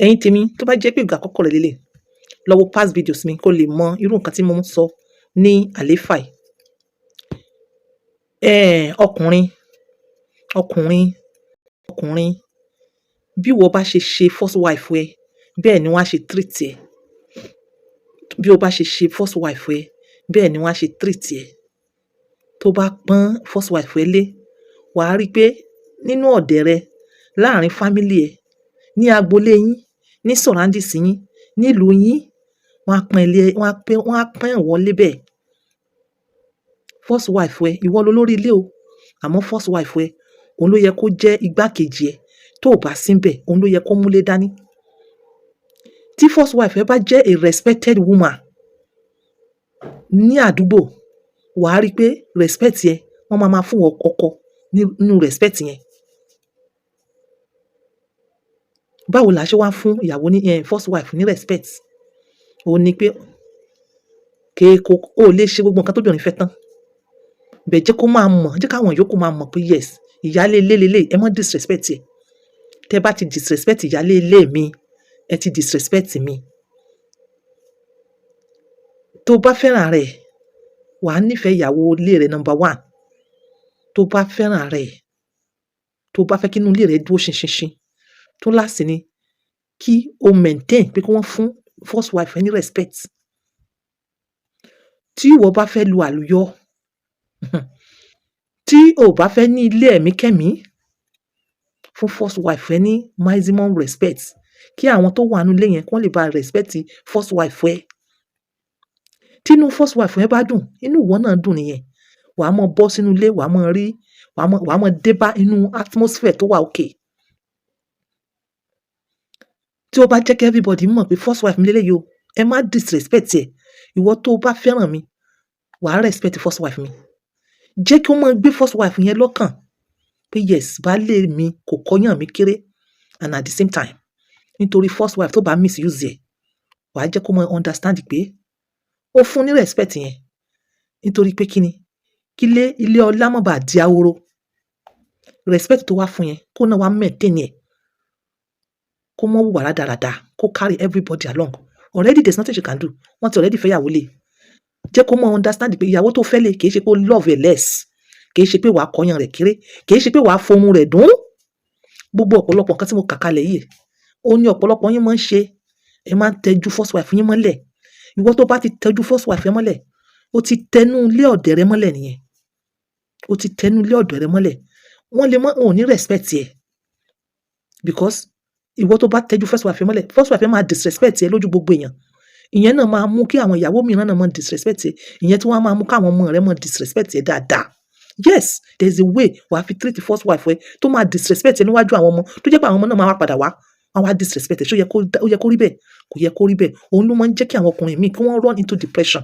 Ẹ̀yin tèmi, tó bá jẹ́ pé ìgbà àkọ́kọ́ rẹ̀ lélẹ̀, lọ wo past videos mi kó lè mọ irú nǹkan tí mo ń sọ ní àléfà yìí. Ọkùnrin, ọkùnrin, ọkùnrin, bí ìwọ bá ṣe ṣe first wife ẹ, bẹ́ẹ̀ ni wọ́n á ṣe treat ẹ. Bí o bá ṣe ṣe first wife ẹ, bẹ́ẹ̀ ni wọ́n á ṣe treat ẹ. Tó bá pọ́n first wife ẹ lé, wà á rí pé nínú ọ̀dẹ̀ rẹ, láàárín family ẹ, ní agboolé yín, ní surroundings yín, nílùú yín, wọ́n á pọ́n ẹ lé, wọ́n á pọ́n ìwọ lé bẹ́ẹ̀. First wife ẹ, ìwọ lolórí ilé o. Àmọ́ first wife ẹ, òun ló yẹ kó jẹ́ igbákejì ẹ. Tó ò bá sí ńbẹ̀, òun ló yẹ kó múlé dání. Tí first wife ẹ bá jẹ́ a respected woman ní àdúgbò, wà á rí pé respect ẹ, wọ́n máa ma fún ọkọ nínú respect yẹn. Báwo la ṣe wá ń fún ìyàwó ní first wife ní respect? Òun ni pé kó o lè ṣe gbogbo nǹkan tóbìnrin fẹ́ tán. Bẹ̀ jẹ́ kó máa mọ̀, jẹ́ káwọn ìyókù máa mọ̀ pé yes, ìyálé ilé leléyìí, ẹ má disrespect ẹ̀. Tẹ́ bá ti disrespect ìyálé ilé mi, ẹ ti disrespect mi. Tó bá fẹ́ràn ara ẹ, wà á nífẹ̀ẹ́ ìyàwó ilé rẹ number one. Tó bá fẹ́ràn ara ẹ, tó bá fẹ́ kí inú ilé rẹ dúró ṣinṣinṣin, túnláàsì ni kí o maintain pé kí wọ́n fún first wife ẹ ní respect. Tí ìwọ bá fẹ́ lu àlùyọ, tí o ò bá fẹ́ ní ilé ẹ̀mí kẹ́mí, fún first wife ẹ ní maximum respect, kí àwọn tó wà nínú ilé yẹn kí wọ́n lè bá respect first wife ẹ. Tí inú first wife ẹ bá dùn, inú ìwọ náà dùn nìyẹn. Wà á mọ bọ́ sínú ilé, wà á mọ rí, wà á mọ dé bá inú atmosphere tó wà okay. Tí ó bá jẹ́ kí everybody mọ̀ pé first wife mi léléyìí o, ẹ má disrespect ẹ̀. Ìwọ tó bá fẹ́ràn mi, wà á respect first wife mi. Jẹ́ kí wọ́n máa gbé first wife yẹn lọ́kàn pé yes, baálé mi kò kọ́yàn mi kéré. And at the same time, nítorí first wife tó bá misuse ẹ̀, wà á jẹ́ kó mọ understand pé ó fún ní respect yẹn. Nítorí pé kíni? Kí ilé, ilé ọlá má bàa di ahoro. Respect tó wá fún yẹn, kó náà wá maintain ẹ̀. Kó má wùwà rádaràda, kó carry everybody along. Already there's nothing she can do. Wọ́n ti already fẹ́ ìyàwó lé. Jẹ́ kó mọ understand pé ìyàwó tó fẹ́ lé kì í ṣe pé ó love ẹ less, kì í ṣe pé wà á kọ́yàn rẹ̀ kéré, kì í ṣe pé wà á fohùn rẹ̀ dùn. Gbogbo ọ̀pọ̀lọpọ̀ nǹkan tí mo kà kalẹ̀ yìí, ó ní ọ̀pọ̀lọpọ̀ yín máa ń ṣe. Ẹ máa ń tẹjú first wife yín mọ́lẹ̀. Ìwọ tó bá ti tẹjú first wife ẹ mọ́lẹ̀, ó ti tẹnu ilé ọ̀dẹ̀ rẹ mọ́lẹ̀ nìyẹn. Ó ti tẹnu ilé ọ̀dọ̀ rẹ mọ́lẹ̀. Wọ́n lè mọ́, wọn ò ní respect ẹ. Because ìwọ tó bá tẹjú first wife ẹ mọ́lẹ̀, first wife ẹ máa disrespect ẹ lójú gbogbo èèyàn. Ìyẹn náà máa mú kí àwọn ìyàwó mìíràn náà máa disrespect ẹ. Ìyẹn tí wọ́n á máa mú kí àwọn ọmọ rẹ máa disrespect ẹ dáadáa. Yes, there is a way wà á fi treat first wife ẹ tó máa disrespect ẹ níwájú àwọn ọmọ, tó jẹ́ pé àwọn ọmọ náà máa wá padà wá, wọ́n wá disrespect ẹ. Ṣé ó yẹ kó, ó yẹ kó rí bẹ́ẹ̀? Kò yẹ kó rí bẹ́ẹ̀. Òun ló máa ń jẹ́ kí àwọn ọkùnrin míì kí wọ́n run into depression.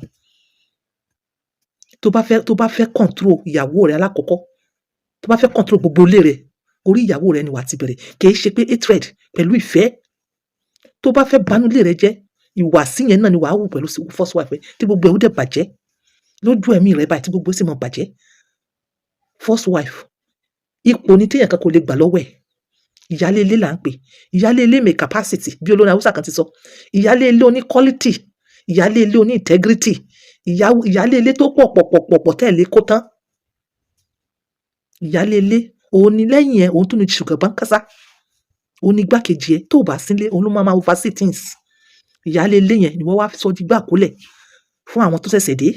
Tó bá fẹ́ control ìyàwó rẹ alákọ̀ọ́kọ́, tó bá fẹ́ control gbogbo ilé rẹ, orí ìyàwó rẹ ni wà á ti bẹ̀rẹ̀. Kì í ṣe pé hatred, pẹ̀lú ìfẹ́. Tó bá fẹ́ banú ilé rẹ jẹ́, ìwàsí yẹn náà ni wà á wù pẹ̀lú first wife ẹ, tí gbogbo ẹ̀ ó dẹ̀ bàjẹ́ lójú ẹ̀mí rẹ báyìí, tí gbogbo ẹ̀ sì máa bàjẹ́. First wife, ipò ní téèyàn kan kò lè gbà lọ́wọ́ ẹ̀. Ìyálé ilé là ń pè. Ìyálé ilé may capacity, bí olórin Haúsá kan ti sọ. Ìyálé ilé oní quality, ìyálé ilé oní integrity, ìyálé ilé tó pọ̀ pọ̀ pọ̀ pọ̀ pọ̀ tẹ́ẹ̀ lé kó tán. Ìyálé ilé, òun ni lẹ́yìn ẹ̀, òun tún ní ṣùgbọ́n kásá. Òun ni igbákejì ẹ. Tó bá sílé, òun ló máa máa oversee things. Ìyálé ilé yẹn ni wọ́n wá sọ di gbà kólẹ̀ fún àwọn tó ṣẹ̀ṣẹ̀ dé.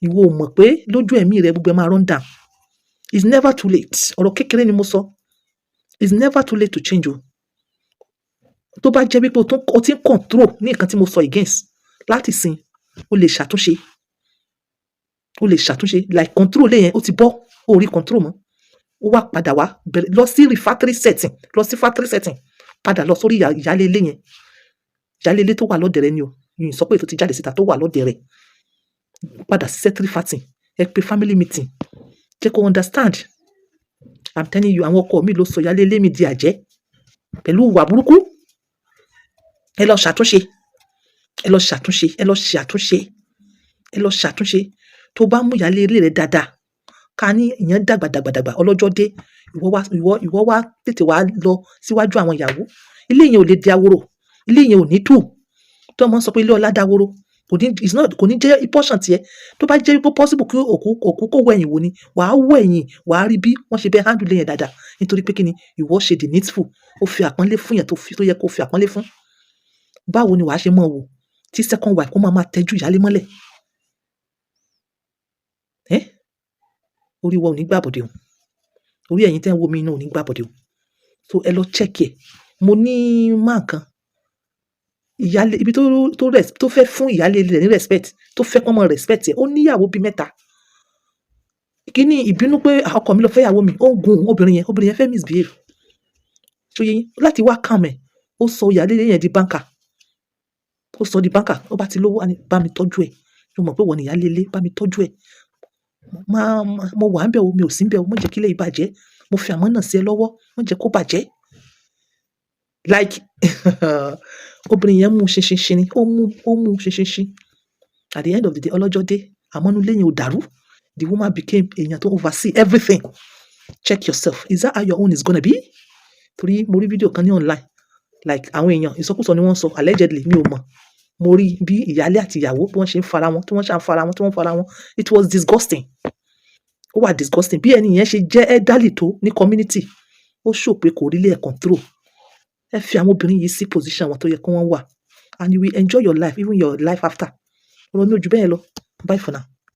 Ìwọ ò mọ̀ pé lójú ẹ̀mí rẹ gbogbo ẹ máa run down. It's never too late. Ọ̀rọ̀ kékeré ni mo sọ. It's never too late to change o. Tó bá jẹ́ wípé o ti ń control ní nǹkan tí mo sọ against láti ìsìn, o lè ṣàtúnṣe. O lè ṣàtúnṣe. Like control lé yẹn, ó ti bọ́, o ò rí control mọ́. Ó wá padà wá bẹ̀rẹ̀ lọ sí refactory setting, lọ sí factory setting. Padà lọ sórí ìyálé ilé yẹn. Ìyálé ilé tó wà lọ́dẹ̀ rẹ ni o. Mi ò sọ pé èyí tó ti jáde síta tó wà lọ́dẹ̀ rẹ. Padà sí setting factory. Ẹ pé family meeting. Jẹ́ kó understand. I'm telling you, àwọn ọkọ mi ló sọ ìyálé ilé mi di àjẹ́ pẹ̀lú ìwà burúkú. Ẹ lọ ṣàtúnṣe. Ẹ lọ ṣàtúnṣe. Ẹ lọ ṣe àtúnṣe. Ẹ lọ ṣàtúnṣe. Tó bá mú ìyálé ilé rẹ dáadáa, ká ní ìyẹn dàgbà dàgbà dàgbà, ọlọ́jọ́ dé, ìwọ wá, ìwọ wá tètè wá lọ síwájú àwọn ìyàwó. Ilé yẹn ò lè di ahoro, ilé yẹn ò ní tù. Tí wọ́n máa ń sọ pé ilé ọlá dáworo, kò ní, it's not, kò ní jẹ́ portion tiẹ̀. Tó bá jẹ́ wípé possible kí òkú kó wẹ̀yìn wò ni, wàá wẹ̀yìn, wàá rí bí wọ́n ṣe bẹ́ handle ilé yẹn dáadáa. Nítorí pé kí ni? Ìwọ ṣe the needful. Ó fi àpọ́nlé fún yẹn tó yẹ kó fi àpọ́nlé fún. Báwo ni wàá ṣe máa wò tí second wife kó máa máa tẹ́jú ìyálé mọ́lẹ̀? Ẹ́, orí wa ò ní gbàbọ̀dè o. Orí ẹ̀yin tí ẹ̀ ń wò mí náà ò ní gbàbọ̀dè o. So ẹ lọ check ẹ̀. Mo ní man kan, ìyálé ibi tó fẹ́ fún ìyálé rẹ̀ ní respect, tó fẹ́ kí wọ́n máa respect ẹ̀. Ó ní ìyàwó bí mẹ́ta. Kíni ìbínú pé ọkọ mi ló fẹ́ ìyàwó mi, ó ń gun obìnrin yẹn, obìnrin yẹn fẹ́ misbehave. Ṣó yé yín? Láti wá calm ẹ̀, ó sọ ìyálé yẹn di banker. Ó sọ di banker. Ó bá ti lówó, á ní, "Bá mi tọ́jú ẹ̀. Ó mọ̀ pé ìwọ ni ìyálé ilé, bá mi tọ́jú ẹ̀. Má, mo wà níbẹ̀ o, mi ò sí níbẹ̀ o, má jẹ́ kí ilé yìí bàjẹ́. Mo fi àmánà sí ẹ lọ́wọ́, má jẹ́ kó bàjẹ́." Like, obìnrin yẹn mú ṣinṣinṣin ni, ó mú ṣinṣinṣin. At the end of the day, ọlọ́jọ́ dé, àmọ́ inú ilé yẹn ò dàrú. The woman became èèyàn tó oversee everything. Check yourself. Is that how your own is gonna be? Torí mo rí fídíò kan ní online, like, àwọn èèyàn ìsọkúsọ ni wọ́n ń sọ allegedly, mi ò mọ̀. Mo rí bí ìyálé àti ìyàwó bí wọ́n ṣe ń fara wọn, tí wọ́n ṣà ń fara wọn, tí wọ́n ń fara wọn. It was disgusting. Ó wà disgusting. Bí ẹni yẹn ṣe jẹ́ elderly tó ní community, ó show pé kò rí ilé ẹ̀ control. Ẹ fi àwọn obìnrin yìí sí position wọn tó yẹ kí wọ́n wà, and you will enjoy your life, even your life after. Ọ̀rọ̀ mi ò ju bẹ́ẹ̀ lọ. Bye for now.